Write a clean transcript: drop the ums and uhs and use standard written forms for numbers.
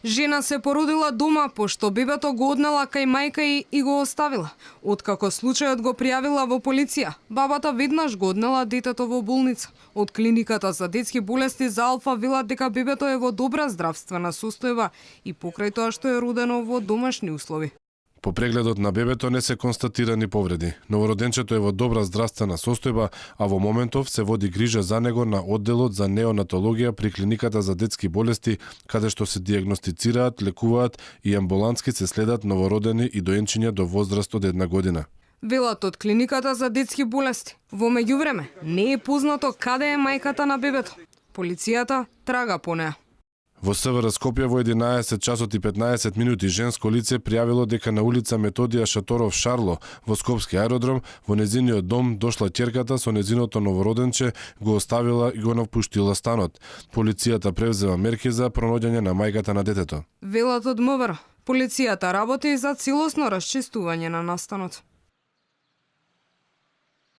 Жена се породила дома, пошто бебето го однела кај мајка и го оставила. Откако случајот го пријавила во полиција, бабата веднаш го однела детето во болница. Од клиниката за детски болести за Алфа велат дека бебето е во добра здравствена состојба и покрај тоа што е родено во домашни услови. По прегледот на бебето не се констатирани повреди. Новороденчето е во добра здравствена состојба, а во моментов се води грижа за него на одделот за неонатологија при клиниката за детски болести, каде што се дијагностицираат, лекуваат и амбулантски се следат новородени и доенчиња до возраст од 1 година. Велат од клиниката за детски болести. Во меѓувреме, не е познато каде е мајката на бебето. Полицијата трага по неа. Во СВР Скопје во 11 часот и 15 минути женско лице пријавило дека на улица Методија Шаторов Шарло во Скопски аеродром во незиниот дом дошла ќерката со незиното новороденче, го оставила и го напуштила станот. Полицијата превзема мерки за пронаѓање на мајката на детето. Велат од МВР. Полицијата работи за целосно расчистување на настанот.